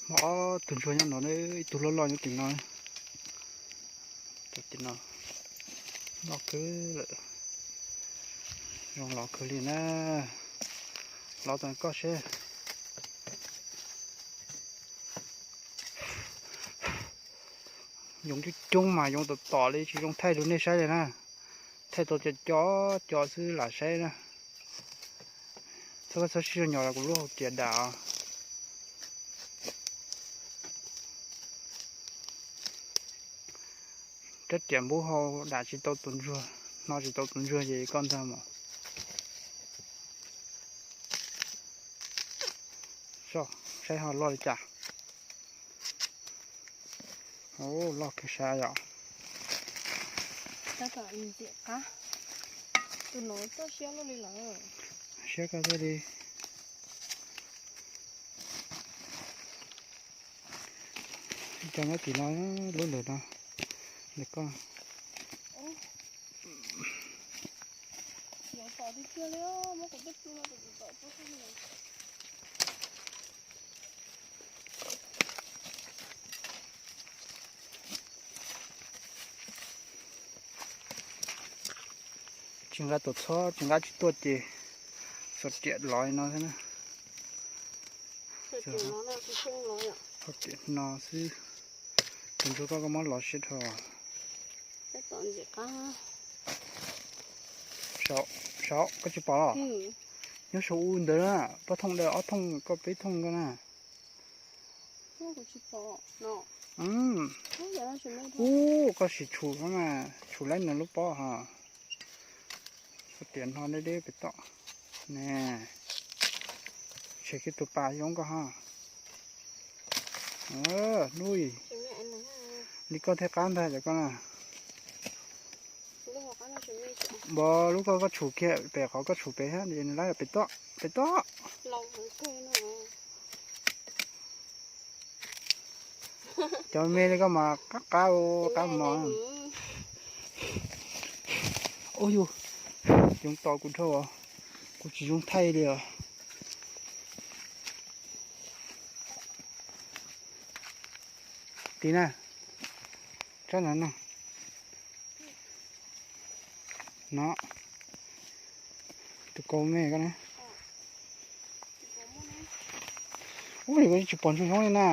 Muaj ob tug ntsuag nyob no, ib tug loj loj nyob tim no. Tim no loj kawg lawm, zoo los kawg li na. Los txog koj seb. Yoov coob coob mas yoov tom tom li tsis zoo thaij rau nej saib li na. Thaij tau co co, co xwb lam saib na. Txhob, txhob sib zog nyos los kuv lub hauv riam dam. Rab riam npub hau dam tsis tau tus ntsuag, hno tsis tau tus ntsuag ces koj ntag mas. Saib ho loj li cas. Loj kawg sav yom. Tus no txoj siab loj li lawm. Siab koj thiaj li. Cov nyob tim no, lub ntawm no, ntawm koj. Tsis nqa tuam txhob, tsis nqa tsis tuaj ces xuas riam los li no xwb na. Xuas riam no xwb. Tus ntsuag koj, koj muab los siab dhau. Saud, koj tsis pom los? Nyob saum u ntawd na, pob thooj dawb ob thooj, koj peb thooj koj na. Ub, koj sim tshum no mas, tshum laib nws lub pob ho. Koj tias no deb deb pem toj ne. Tshem kiag tus pas yoov koj ho. Nub, li koj thiaj qab ntag cov koj na. Npog lub koj, koj tshum kiag pem qhov koj tshum pem thiab, nws laib pem toj, pem toj. Cov me li koj mas qab qab, qab mos. Ub yus, yoov tom kuv dhau, kuv tsis zoo thaij li os. Tim na, tsob no no. No, tus kaus me ko na. Ub, tsis pom ntsuag xyoob li na.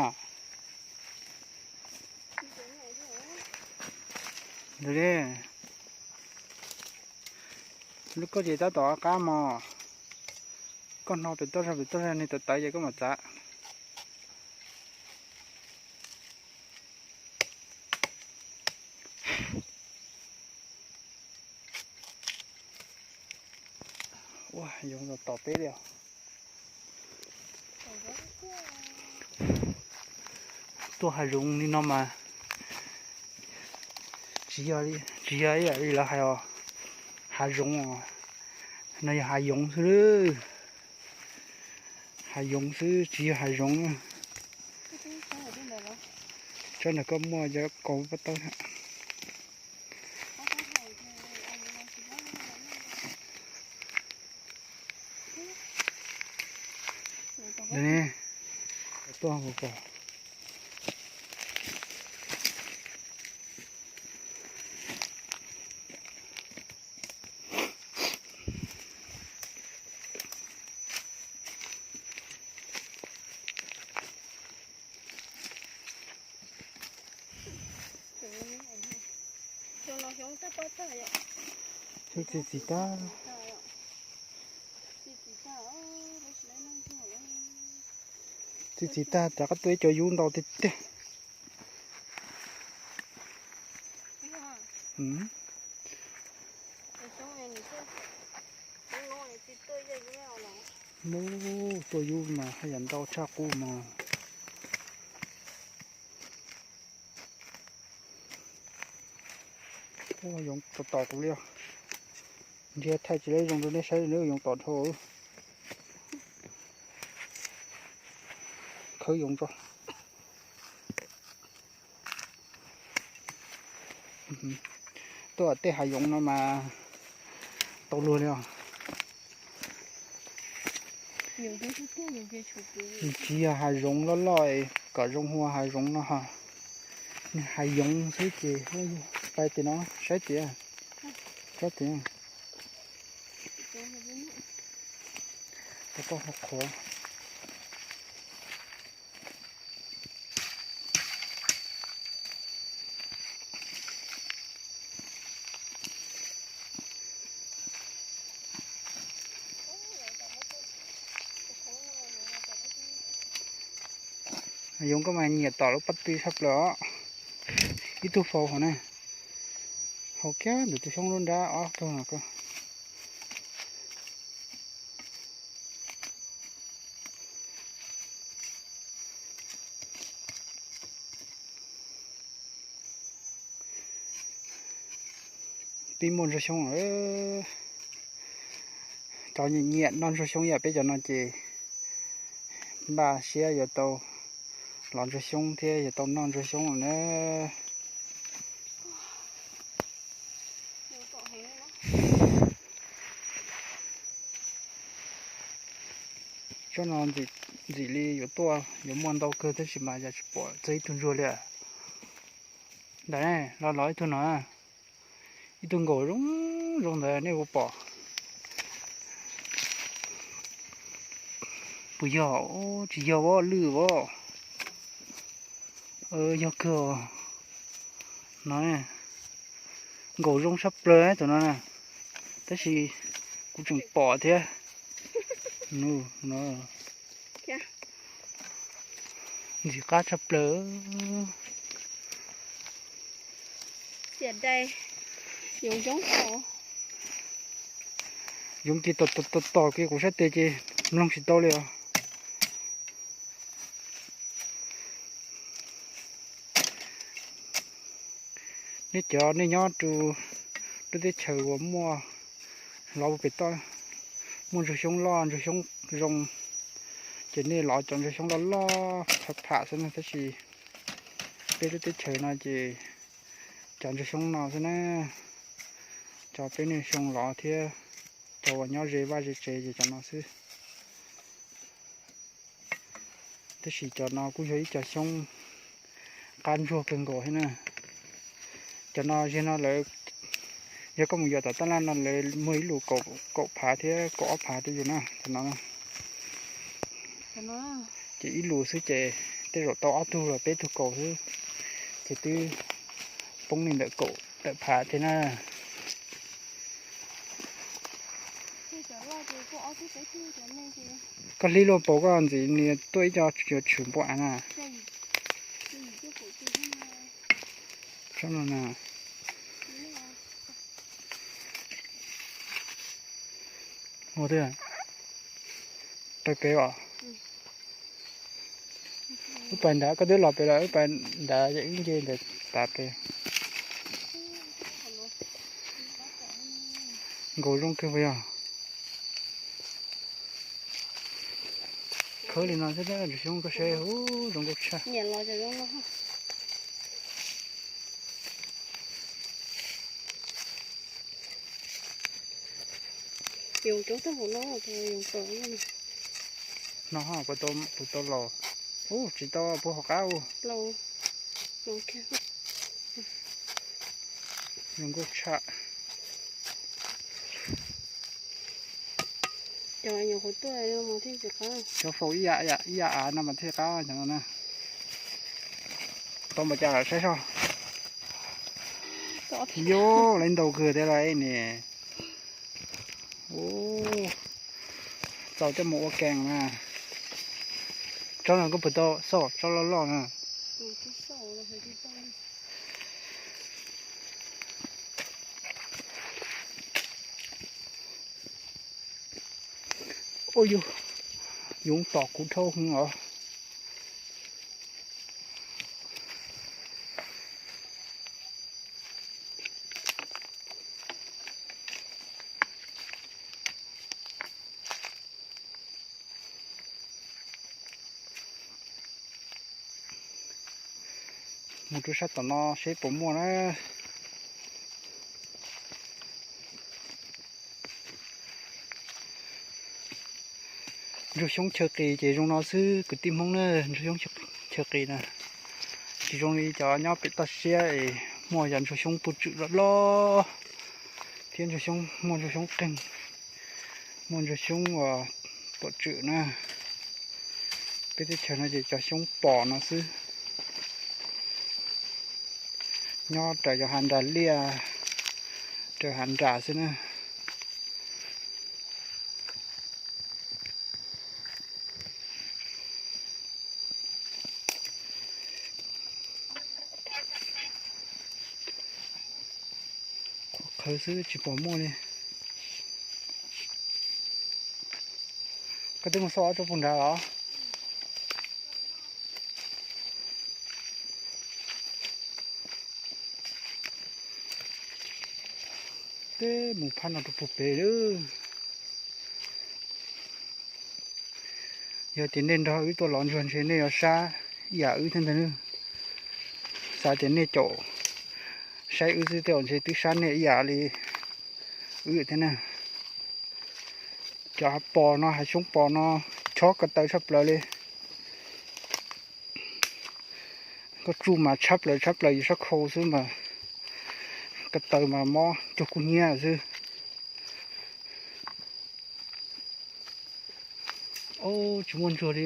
Lub koj ces tab tom qab mos, koj hno pem toj zog pem toj zog nws tawv tawv ces koj mam txav. Ua, yoov tom tom peb li os. Tuaj hav zoov li no mas tsis yog, tsis yog ib yam li lawv hais os, hav zoov os, no yog hav yoov xwb. Hav yoov xwb tsis yog hav zoov. Tsob ntawm koj muaj cov kaus pob tawb. Tuaj ko. Xyov txiv txiv tag, txiv txiv tag rov qab tuaj ib co yub ntau tiag tiag. Ub, tuaj yub mas haj yam ntau tshaj qub mas. Yoov tom tom kuv li os. Nrhiav thaij tsis lawv zoo rau nej saib li, yoov tom dhau. Khawb yoov tso. Tuaj tej hav yoov no mas tau luag li os. Nws tsis yog hav zoov loj loj es kom zoo ua hav zoov no ho, nws hav yoov xwb ces pais tim no saib tias, saib tias, rau koj qhuav qhuav. Yoov koj mas nyiam tom lub pob tw tshaj plaws os. Ib tug faus hauv na, hauv kiag ntawm tus xyoob lub nrab ob tug no koj. Pib muaj ntsuag xyoob lawm. Cov nyiam nyiam noj ntsuag xyoob yam peb cov no ces npaj siab yuav tau los ntsuag xyoob thiab yuav tau noj ntsuag xyoob lawm na. Tsob no ntxim li yuav tuaj yuav muaj ntau kawg tab sis mas yam tsis pom txog ib tug ntsuag li. Ntawm ne, los los ib tug no, ib tug nkaum zoo zoo ntawd nej puas pom? Puas yog? Tsis yog, lwj as. Yog kawg no, nkaum zoo tshaj plaws tus no na, tab sis kuv tseem pom thiab. Ntxim qab tshaj plaws. Yoov ces tom tom tom kiag kuv sab tes ces mloog tsis tau li os. Nej cov nej nyob rau lub teb chaws uas muaj lov pem toj, muaj ntsuag xyoob loj ntsuag xyoob zoo, ces nej lov cov ntsuag xyoob loj loj tham tham xwb na, tab sis peb lub teb chaws no ces cov ntsuag xyoob no xwb na, cov peb neeg xyoo lov thiab cov uas nyob ze vaj ze tsev ces cov no xwb. Tab sis cov no kuj yog ib co xyoob qab ntsuag kawg nkaus thiab na. Cov no yog no lawv, yog koj mus yuav tom taj laj no lawv muag ib lus kaum phav thiab kaum ob phav rau yus na, cov no. Ces ib lus xwb ces tej zaum tau ob tug los peb tug kaus xwb, ces twb poob li ntawm kaum tawm phav thiab na. Koj hlib luaj paus koj ntxiv nws tuaj ib co yuav tshwm npua av na. Tsob no na. Ua twg? Pais pem os. Wb pais nrad, koj twb los pem lawm, wb pais nrad, wb nce ntawd tas pem. Nkaus zoo kawg puas yog? Khawb li no xwb ntsuag xyoob koj seb, ub, zoo nkauj tshaj. Yoov rau tag hauv no, yoov tau no. No ho puas tau, puas tau laus? Ub, tsis tau, puag hauv qab ub. Zoo nkauj tshaj. Cov nyuam qhuav tuaj mas thiaj tsis qab. Cov faus ib yam, ib yam av no mas thiaj qab cov no na. Tau npaum cas lawm saib soj. Yus, lawv ntau kawg thiab lauj ne. Ub, txaus coj mus ua kees na. Tsob no koj puas tau xauj, tsob loj loj na. Ua yus, yoov tom kuv dhau heev os. Mus rau sab tom no seb puas muaj na. Ntsuag xyoob chaw qis ces zoo no xwb kwv tij Hmoob na, ntsuag xyoob chaw qis na. Tsis zoo li cov nyob pem toj siab es muaj cov ntsuag xyoob puag tswm loj loj thiab ntsuag xyoob, muaj ntsuag xyoob qeeg, muaj ntsuag xyoob uas puag tswm na. Peb teb chaws no ces cov xyoob pos no xwb. Nyob raws cov hav nras liaj, raws hav nras xwb na. Qhuav qhawv xwb tsis pom muaj li. Koj twb mus xauj ob tsob puag nrad los? Teb mus phab no rau puag pem lawm. Yog tias nej nrog wb tuaj lov ntsuag ntshe nej yuav sab ib yam wb thiab ntag. Xav tias nej caum saib wb xwb tej zaum ntshe twb sab nej ib yam li wb thiab na. Cov hav pos no, hav xyoob pos no chob ko taw tshaj plaws li. Koj tsuj mas tshab plaws tshab plaws yus sab khau xwb mas ko taw mas mob cuag kub hnyiab xwb. Tsis muaj ntsuag li.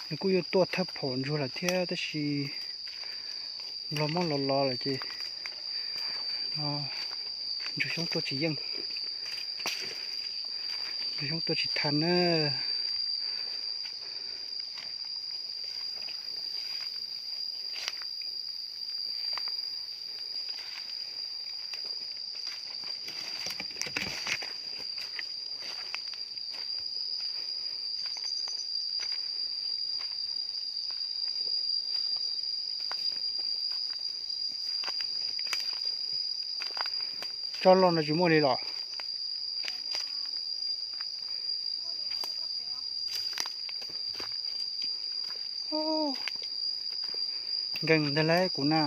Nws kuj yuav tuaj thawj phaum ntsuag lawm thiab tab sis nplog muab los los lawm ces ntsuag xyoob tuaj tsis yeej, ntsuag xyoob tuaj tsis tag na. Tsob loj no tsis muaj li los? Nkees ntag lauj kuv na.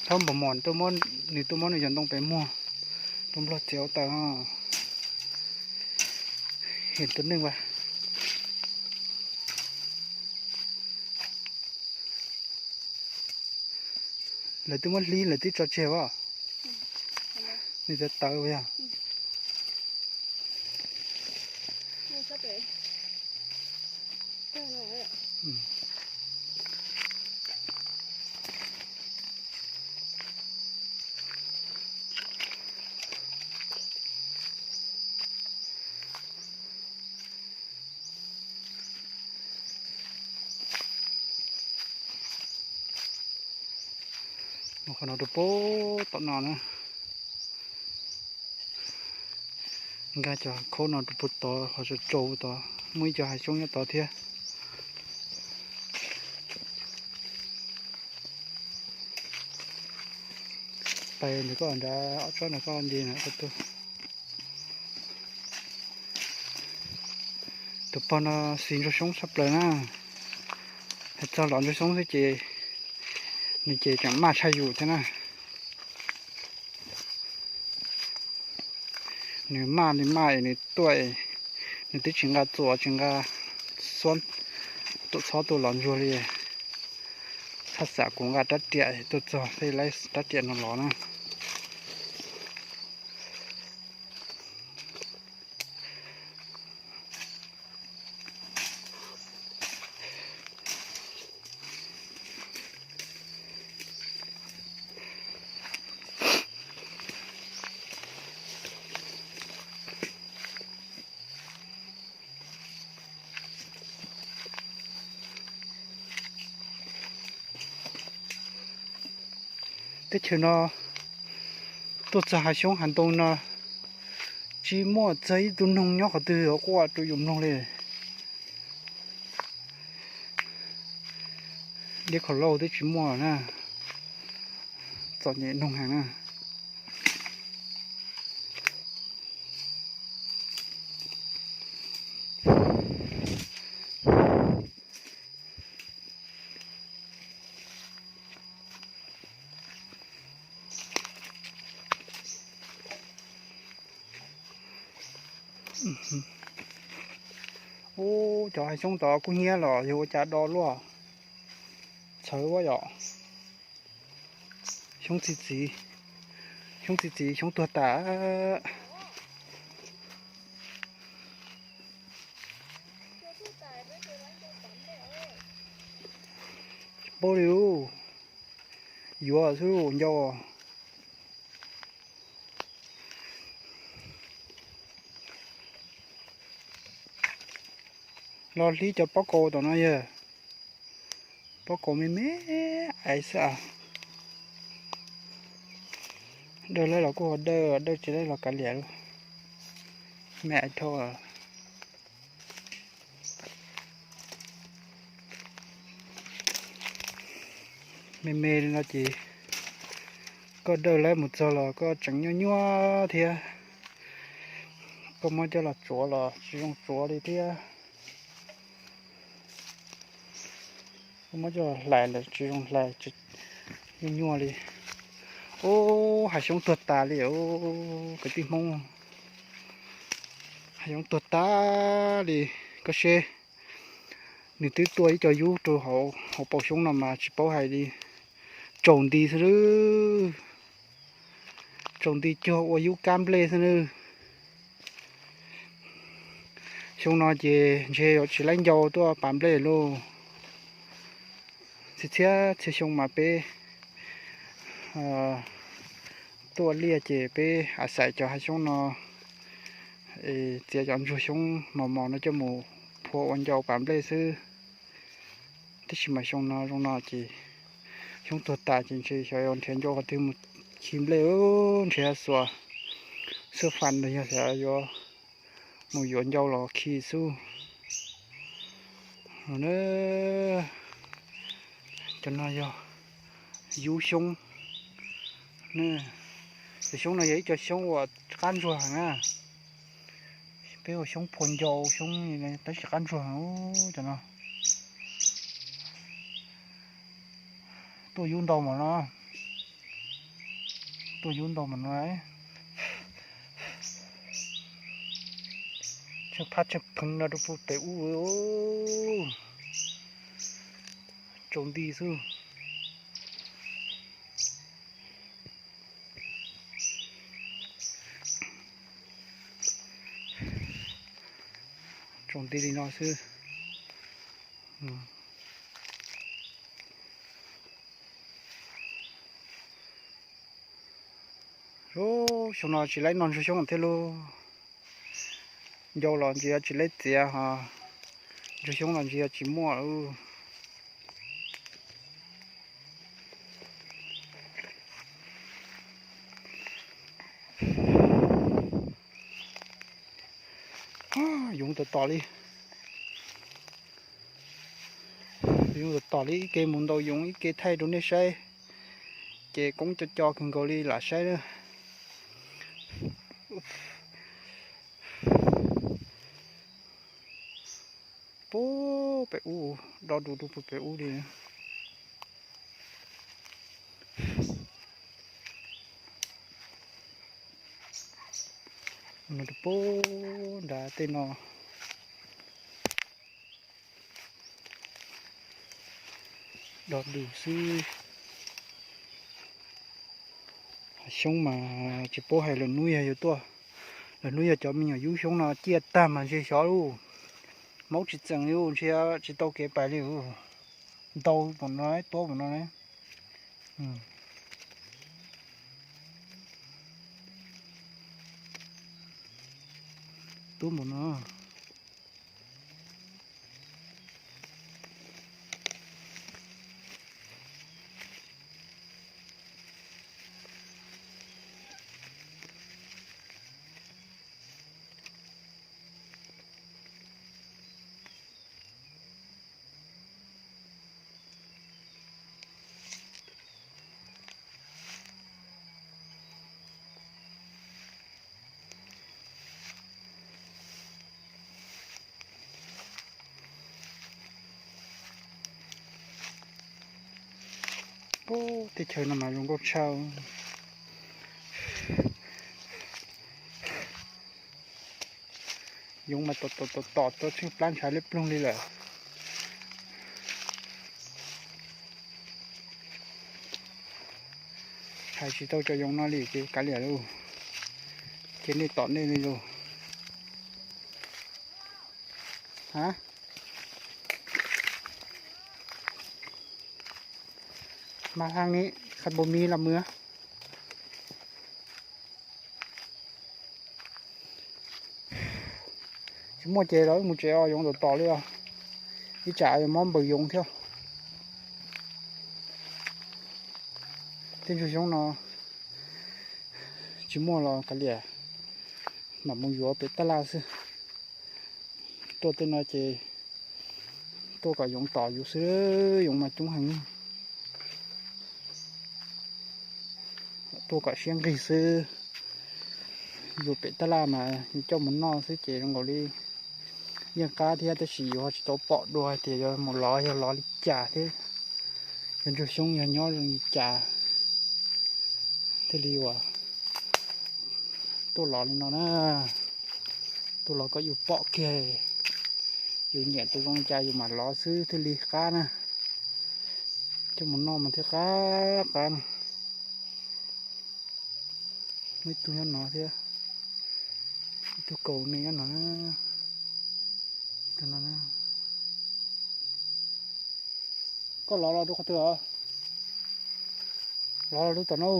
Thaub npam mom tuaj muab, nws tuaj muab nws cov ntoo pem muag rau nplog txiav ua taws. Hem tus neeg as. Lawv twb muab hlib lawv twb tso tseg as. Nws tawv tawv yog. Mus qhov no rau puag tom no na. Nkag cov khaub no rau puag tod, qhov tsau tsau tod muaj ib co hav xyoob nyob tod thiab. Pais ntawm koj nrad ob tsob no koj nce na koj tuaj. Tus pog no xis ntsuag xyoob tshaj plaws na. Hais txog lov ntsuag xyoob xwb ces nws ces tseem maj tshaj yus thiab na. Nws maj li maj es nws tuaj, nws twb tsis nqa txuas tsis nqa xuab tuam txhob tuaj lov ntsuag li. Txhob xam kuv nqa rab riam tuaj txog thiaj li rab riam no los na. Teb chaws no tuaj txog hav xyoob hav ntoo no tsis muaj txog ib tug noog nyob qhov twg quaj rau yus mloog li. Liab khov lauj twb tsis muaj na, txom nyem noog heev na. Ub, cov hav xyoob tod kub hnyiab los yog ua cas do luaj, txhawv ua yom. Xyoob txi txiv, xyoob txi txiv xyoob tuag tas. Tsis paub li, yuav xwb ncau. Los hlib cov pob kaus tom no yog pob kaus me me aiv xwb as. Dawj laib los kuj ho dawj, dawj tsis laib los kav liam. Me aiv dhau. Me me li no ces koj dawj laib mus txog los koj tseem nyuaj nyuaj thiab. Koj muab coj los tsuav los tsis zoo tsuav li thiab. Koj muab coj los hlais los tsis zoo hlais, nyuaj nyuaj li. Ub, hav xyoob tuag tas li kwv tij Hmoob. Hav xyoob tuag tas li. Koj seb, nws twb tuaj ib co yub rau hauv paus xyoob no mas tsis paub hais li. Tsaus nti xwb lawm. Tsaus nti cuag ua yub kab nplej xwb nawb. Xyoo no ces ntshe yuav tsis laib ncau tuaj pas nplej lauj. Txhia txhia txhia xyoo mas peb tuaj liaj ces peb a xais cov hav xyoob no, txiav cov ntsuag xyoob mos mos no coj mus phua ua ncau pas nplej xwb. Tab sis mas xyoo no zoo no ces xyoob tuag tas ces ntshe xyov yuav nrhiav ncau qhov twg mus khi nplej, nrhiav xuas xwb fam los yog xyov yuav mus yuav ncau los khi xwb. Cov no yog yub xyoob. Cov xyoob no yog ib co xyoob uas qab ntsuag heev na. Peb ua xyoob phua ncau xyoob tab sis qab ntsuag heev cov no. Tuaj yub ntau mas no. Tuaj yub ntau mas no. Tsheej phab tsheej pheev no rau puag pem ub. Tsaus nti xwb. Tsaus nti li no xwb. Xyoo no tsis laib noj ntsuag xyoob thiab lauj. Ncau los ntsis yuav tsis laib txiav ho ntsuag xyoob los ntsis yuav tsis muaj lawm. Yoov tom tom li. Yoov tom tom li, ib ke mus ntaus yoov ib ke thaij rau nej saib. Ces koob co co kawg nkaus li lam saib na. Puag pem ub, do du rau puag pem ub li. Puag nrad tej no. Do du xwb. Hav xyoob mas tsis paub hais lwm hnub yog yuav tuaj. Lwm hnub yog cov me nyuam yub xyoob no ciaj tag mas ntshe xyov lauj. Maub tsis txeem li, ntshe tsis tau kev pais li. Ntau npaum no, tuab npaum no. Tuab npaum no. Ub, teb chaws no mas zoo nkauj tshaj. Yoov mas tom tom tom tom tuaj tsheej plab ntshav liab ploog li lawm. Hais tsis tau cov yoov no li ces kav liam lauj, ces nej tom nej li lauj. Ha, mas hab ni, khab npua mi los mus. Tsis muaj ces los wb mus tsev os, yoov tom tom li os. Ib tsam yuav mob npaws yoov thiab. Tej ntsuag xyoob no tsis muaj los kav liam, mam mus yuav pem tab laj xwb. Tuaj tej no ces tuaj kom yoov tom yus xwb, yoov mas coob heev. Tuaj kom siab nqig xwb. Yus pem tab laj mas yus coj mus noj xwb ces zoo nkaus li yeej qab thiab, tab sis yus ho tsis tau pom dua hais tias yuav mus lov yog lov li cas thiab, yog ntsuag xyoob yog nyob zoo li cas, thiaj li uas tuaj lov li no na. Tuaj lov kom yus pom kiag, yus nyiam tus zoo li cas yus mam lov xwb thiaj li qab na. Coj mus noj mas thiaj qab qab na. Muaj ib tug nyob no thiab, ib tug kaus me nyob no na. Koj lov los rau qhov twg os? Lov los rau tom no.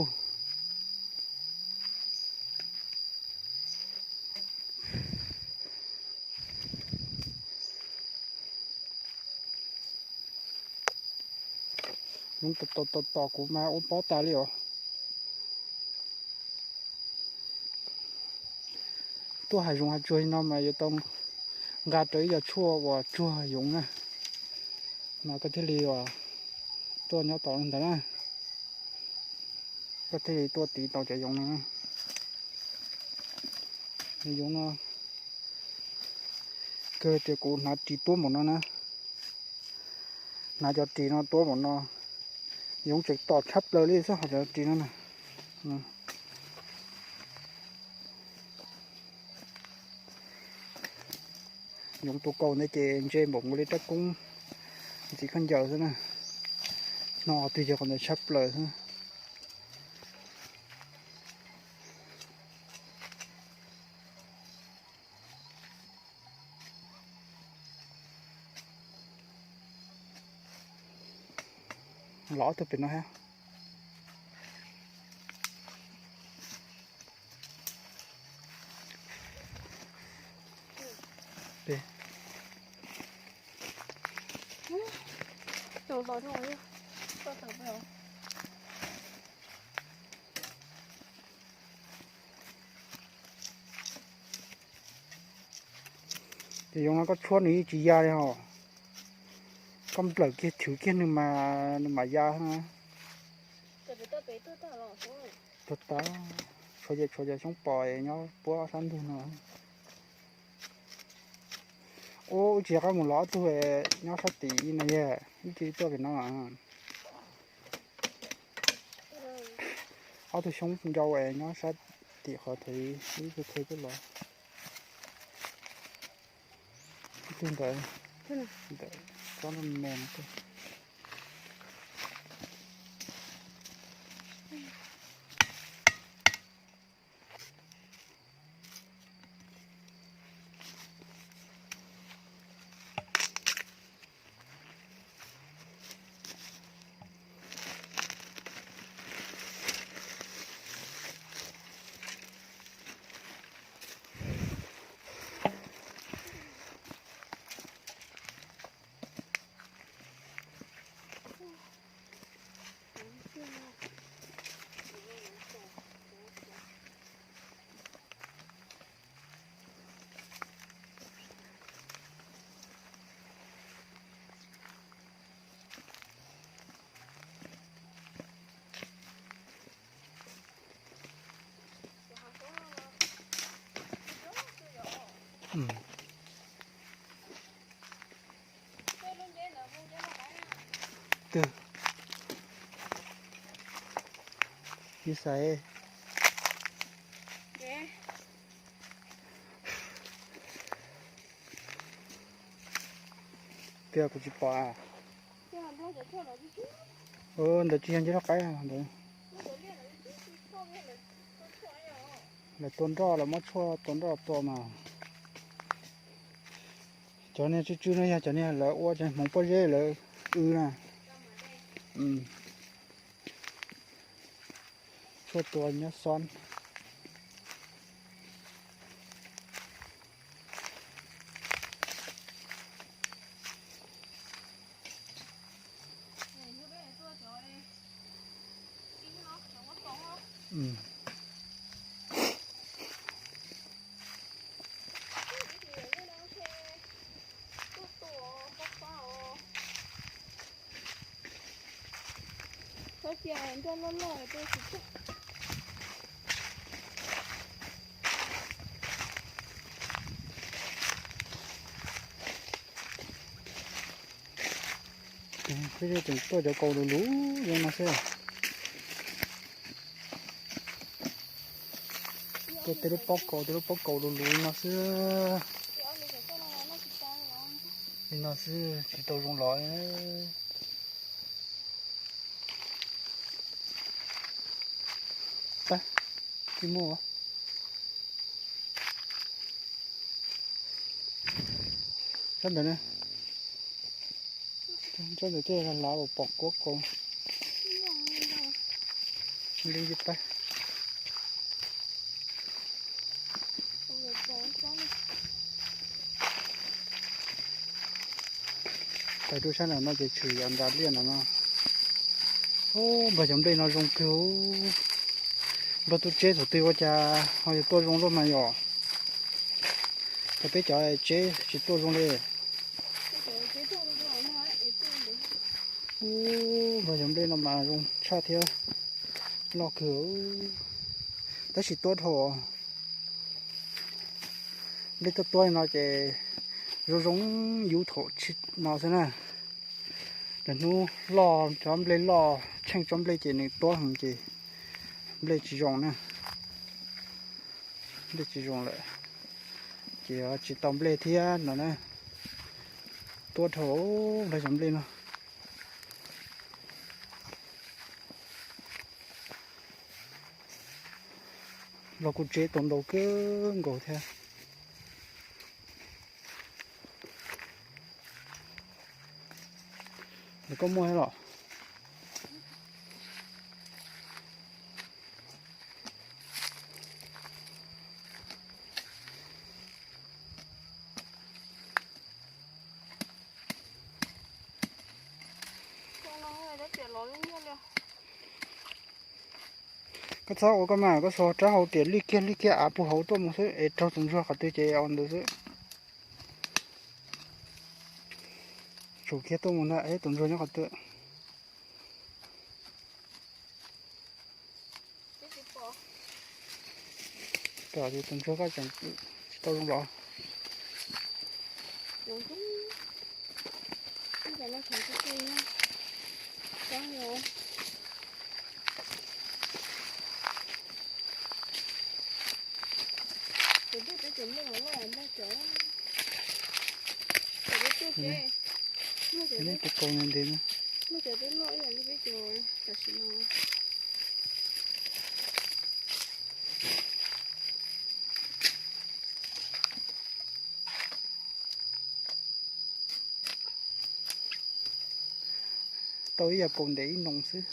Yoov tom tom tom kuv mas ua pob tas li os. Tuaj hav zoov hav tsuag li no mas yuav tau nqa rau ib co tshuaj uas tsuag yoov na, mas koj thiaj li uas tuaj nyob tau li ntawd na. Koj thiaj li tuaj tiv tau cov yoov no. Yoov no kawg tias kuv hnav ris tuab npaum no na. Hnav cov ris no tuab npaum no, yoov tseem tom tshab plaws li xwb hos cov ris no na. Yoov tus kaus ntawd ces ntse npaum nkaus li rab koob ntxiv khaub ncaws xwb na. No twg yog qhov ntawd tshab plaws xwb. Lov ob tug pem no hab. Ces yoov no koj tshuab nws yeej tsis ya li hos. Koj nplawm kiag chwv kiag nws mas, nws mam ya na. Tuag tas, tshuav ces tshuav cov xyoob pos nyob puab sab ntug no. Ub, wb tsis rov qab mus lov ob tug nyob sab tim no yog, wb cia li tuaj pem no. Ob tug xyoob ncau es nyob sab tim qhov thaum ub kuv tuaj los. Ib tug ntawd, ntawm tsob me me no. Ib xaiv. Tias kuv tsis pom a. Ntawd tsis yog nce loj qaib ntawd. Lawv tua nroj, lawv muab tshuaj tua nroj tua mas. Cov niag tsw tsw no yog cov niag lawv ua cov hmoov pob zeb lawv w na. Tshuaj tua nyob xob. Peb tseem tuaj cov kaus luv luv zoo no xwb. Tuaj tej lub pob kaus tej lub pob kaus luv luv no xwb. Li no xwb tsis tau zoo los. Tsis muaj. Sab ntawd na. Sab ntawd tej hlav hlav uas pom kuab kaus. Li pab. Pais rau sab nram no ces tshwm yam nram liaj nram no. Ub, npawg cov nplej no zoo kawg. Npawg tus tsheb thaum twg ua cas ho yuav tuaj zoo luaj mas yom. Cov peb cov tsheb tsis tuaj zoo li. Ub, npawg cov nplej no mas zoo tshaj thiab loj kawg. Tab sis tuab dhau. Nplej tuab tuab li no ces zoo zoo yub thaum tshib no xwb na. Lwm hnub loj cov nplej loj tsheej tsob nplej ces nws tuab heev ces nplej tsis zoo na. Nplej tsis zoo lawm ces tsis tau nplej thiab no na. Tuab dhau npawg cov nplej no. Los kuv tsev tau ntau kawg nkaus thiab. Nws koj muaj los. Koj txhob ua koj mas, koj xuas rab hau tias lij kiag lij kiag av puag hauv tuaj mus xwb es raug tus ntsuag qhov twg ces ua ntawd xwb. Tsum kiag tuaj mus ntag, tus ntsuag nyob qhov twg. Tus ntsuag koj tseem tsis tau zoo los. Tus kaus ntev ntev na. Tau ib yam kaus ntev ib noo xwb.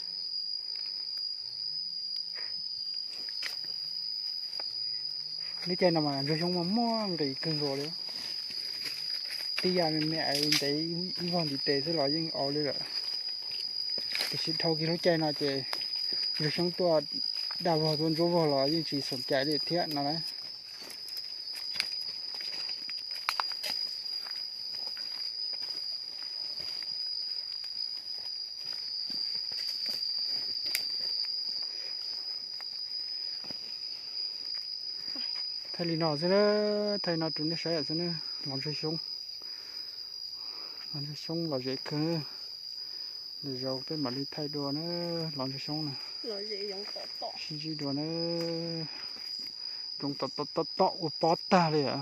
Lub caij no mas ntsuag xyoob mas muaj nqis kawg nkaus li. Tib yam me me ntev ib vog ntiv tes xwb los yeej au li lawm. Tiam sis dhau kiag lub caij no ces ntsuag xyoob tuaj daj vog tuaj ntsuab vog los yeej tsis xoom cai li thiab no na. Thaij li no xwb na, thaij no rau nej saib xwb na. Los ntsuag xyoob, los ntsuag xyoob los zem kawg. Lwm zaus peb mam li thaij dua na, los ntsib xyoob na. Sib ntsib dua na. Zoo tom tom tom ua pob tag li a.